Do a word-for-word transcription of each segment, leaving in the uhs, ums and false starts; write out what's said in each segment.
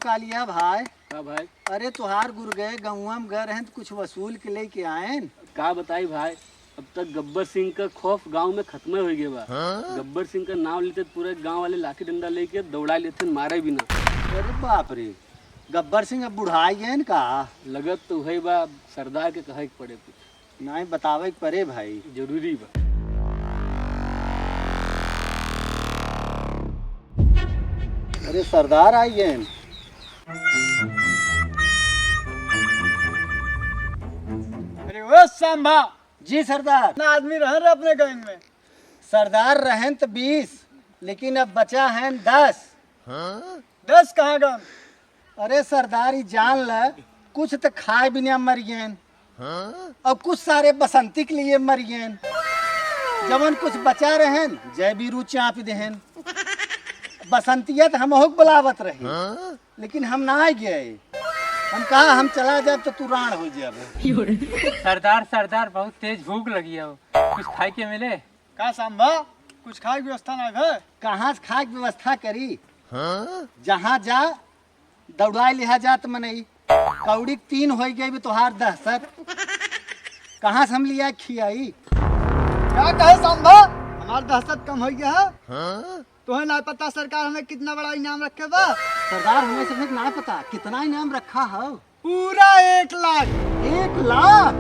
कालिया भाई। का भाई? अरे, तोहार गुर गए, गौवा में गए रहन, त कुछ वसूल के लेके आएन। का बताई भाई, अब तक गब्बर सिंह का खौफ गांव में खत्म हो गया बा। हाँ? गब्बर सिंह का नाम लेते त पूरे गांव वाले लाठी डंडा लेके दौड़ा लेते, मारे बिना। अरे बाप रे, गब्बर सिंह अब बुढ़ाई गए न का? लगत तो वही बा, सरदार के कहे के पड़े कुछ। नाहीं, बतावे के परे भाई। जरूरी बा। अरे सरदार आई गए। अरे ओ सांभा। जी सरदार। ना आदमी रहे रे अपने गैंग में। सरदार रहन त बीस, लेकिन अब बचा है दस। दस कहाँ गन? अरे सरदार, ई जान ल, कुछ त खाए बिना मर गएन, हाँ? और कुछ सारे बसंती के लिए मर गएन। जवन कुछ बचा रहन, जय बीरू चाप देहन। बसंतिया त हमहू के बुलावत रही, हाँ? लेकिन हम ना गए। हम कहा, हम चला जाब त तू राण हो जाब। सरदार, सरदार, बहुत तेज भूख लगी है, कुछ खाए के मिले? का सांभा, कुछ खाए के व्यवस्था ना है? कहाँ से खाए के व्यवस्था करी? हाँ? जहाँ जा, दौड़ाए लिहा जात मनई। कौड़ी के तीन होई गई भी तोहार दहशत। कहाँ से हम लिया खियाई? का कहे सांभा? हमार दहशत कम होई गया है? हाँ? तोहे ना पता सरकार हमें कितना बड़ा इनाम रखे बा? सरदार, हमें सभी ना पता कितना इनाम रखा है। पूरा एक लाख। एक लाख?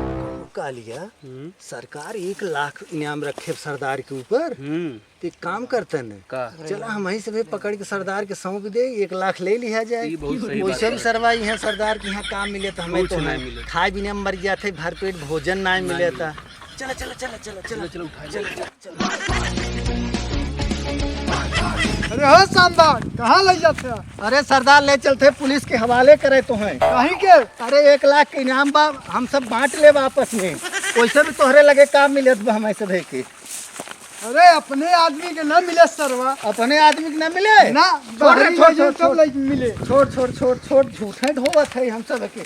कालिया, हम्म। सरकार एक लाख इनाम रखे सरदार के ऊपर। हम्म। तो एक काम करते न, का? चला हम वहीं से भी पकड़ के सरदार के सौंप दे, एक लाख ले लिया जाए। ई बहुत सही बात वैसे भी है। सरवा यहाँ सरदार के यहाँ काम मिले तो हमें कुछ तो नहीं मिले। खाए बिना मर जाते, भर पेट भोजन नहीं नहीं मिले मिले। था। चला, चला, चला, चला, चला। चला, चला, उठा ले। चला, चला, चला। अरे हो सांभा, कहाँ ले जाते हैं? अरे सरदार, ले चलते पुलिस के हवाले करे तो हैं। कहीं के? अरे एक लाख के इनाम बा, हम सब बांट ले आपस में। वैसे भी तोहरे लगे काम मिलत बा हमें सब के। अरे अपने आदमी के ना मिले सरवा। अपने आदमी के ना मिले? ना, छोड़ रे, बाहरी छोड़, ले जाओ, छोड़, सब छोड़। ले मिले। छोड़, छोड़, छोड़, छोड़, झूठे ढोवत है हम सब के।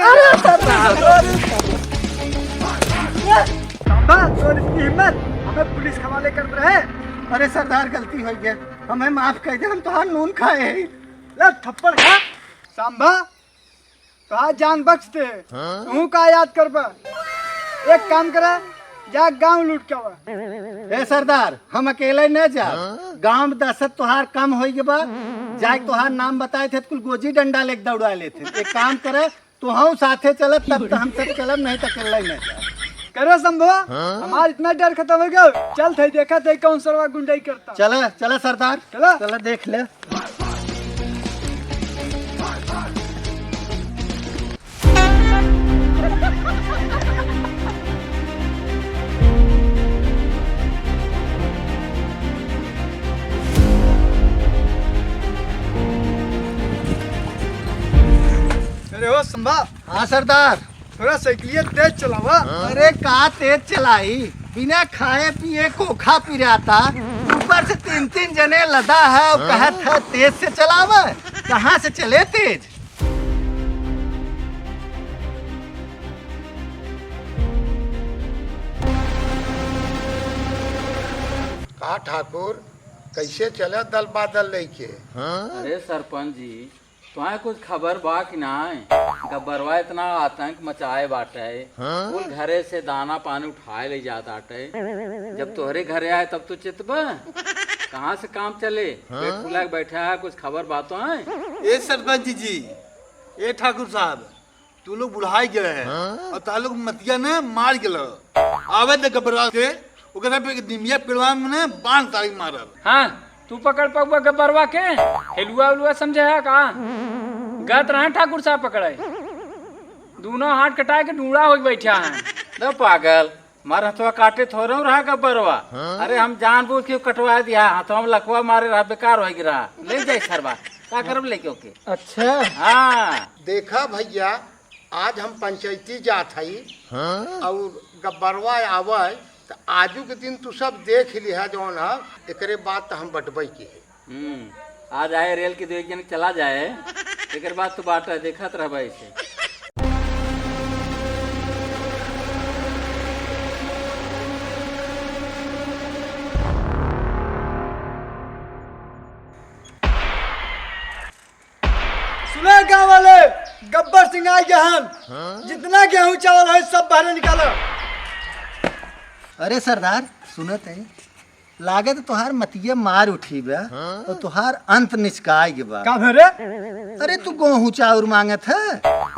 अरे सरदार, अरे सरदार। सांभा, तोर इतनी हिम्मत, हमें पुलिस हवाले कर रहे। अरे सरदार, गलती हो गया, हमें माफ कर दे, हम तोहार नून खाए हैं। ले थप्पड़ खा। सांभा, तोहार जान बख्श दे। हाँ? तू का याद करबा? एक काम करा, जा गांव लूट के आवा। ए सरदार, हम अकेले न जा। हाँ? गांव में दहशत तोहार कम होई के बा। जाए तोहार नाम बताए थे, कुल गोजी डंडा लेके दौड़ा लेते। एक काम करे, तू हम साथे चलत, तब तो हम सब चलब, नहीं तो अकेला ही न जा। करे संभवा, हाँ? हमार इतना डर खत्म हो गया। चल थे, देखा थे कौन सरवा गुंडई करता। चला, चला सरदार, चला। चला देख ले। अरे ओ संभा। हाँ सरदार। थोड़ा साइकिलिया तेज चलावा। अरे का तेज चलाई, बिना खाए पिए खोखा पिराता, ऊपर से तीन तीन जने लदा है और कहत है तेज से चलावा। कहाँ से चले तेज? का ठाकुर, कैसे चले दल बादल लेके? अरे सरपंच जी, तोहें कुछ खबर बा कि नाय? गब्बरवा इतना आतंक मचाए बाटे। हाँ? कुल घरे से दाना पानी उठाए ले जात आटे। जब तोहरे घरे आए तब तो चेतबा। कहाँ से काम चले? हाँ? पेट फुला के बैठा है, कुछ खबर बा तो है? ए सरपंच जी, ए ठाकुर साहब, तू लोग बुढ़ाई गए हैं हाँ? और तार लोग मतिया ने मार गए। आवे दे गब्बरवा के, ओकरा पे निमिया पेड़वा में ने बांध तारी मारब। हाँ, तू पकड़ पउबा गब्बरवा के? हेलुआ उलुआ समझे है का? गत रहे ठाकुर साहब पकड़े, दोनों हाथ कटाए के डूड़ा हो बैठा है। न पागल, मार हथवा काटे थोड़े रहा गब्बरवा। हाँ? अरे हम जानबूझ के कटवा दिया, हथवा में लकवा मारे रहा, बेकार हो गया रहा। ले जाए सरवा, का करब लेके ओके? अच्छा। हाँ। देखा भैया, आज हम पंचायती जात हई हाँ? और गब्बरवा आवे त आजू के दिन तू सब देख लिहा जौन ह, एकरे बाद त हम बटबई के है। हम्म, आ जाए रेल के दो एक जन चला जाए, एकर बाद तू बाटा देखत रहबा ऐसे। सिंगाई गहन, जितना गेहूं चावल है, सब बाहर निकालो। अरे सरदार, सुनत है, लागत तोहार मतिया मार उठी बा, तो तोहार अंत निचकाई के बा। का भरे? अरे, तू गेहूं चाउर मांगत है,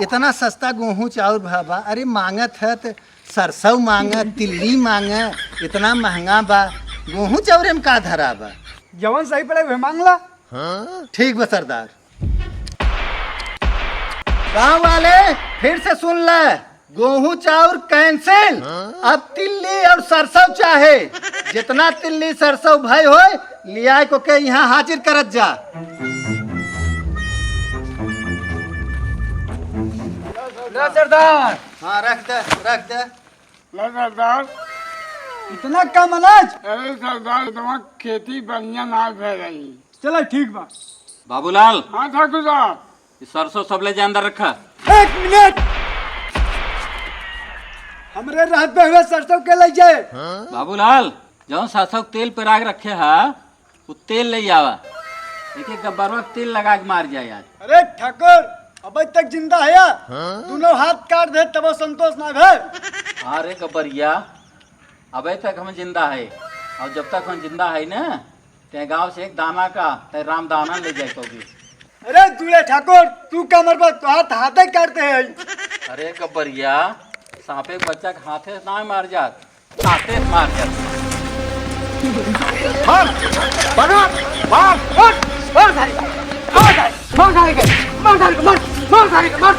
इतना सस्ता गेहूं चाउर भा बा। अरे, मांगत है तो सरसों मांगे, तिल्ली मांगे, इतना महंगा बा, गेहूं चाउर में का धरा बा? जवन सही पड़े, वह मांग ला। ठीक बा सरदार। गांव वाले, फिर से सुन ले, गेहूं चाउर cancel। अब तिल्ली और सरसों चाहे, जितना तिल्ली सरसों भय होय, लियाए को के यहाँ हाजिर करत जा। ला सरदार। हाँ, रख दे, रख दे। ला सरदार। इतना कम अनाज? अरे सरदार, तुम्हार खेती बढ़िया ना भय रही। चलो, ठीक बा। बाबूलाल। हाँ ठाकुर साहब। ई सरसों सब ले जा, अंदर रखा। एक मिनट, हमरे रहत बे हुए सरसों के ले जाए? बाबूलाल, जौन सरसों के तेल पे राग रखे हा, उ तेल ले आवा। एक एक गब्बरवा के तेल लगा के मार जाए आज। अरे ठाकुर, अबे तक जिंदा है या? दोनों हाथ काट दे तबो संतोष ना भे। हाँ रे गब्बरिया, अबे तक हम जिंदा है, और जब तक हम जिंदा है ना, ते गांव से एक दाना का ते राम दाना ले जाए कहोगे। अरे दूल्हे ठाकुर, तू का मरबा, तोहार तो हाथे काटते हैं। अरे गब्बरिया, सांपे के बच्चा के हाथे ना मार जात, हाथे मार जात। मार, मार, मार, मार, मार सारे का, मार सारे, मार सारे के, मार सारे के, मार, मार सारे के, मार,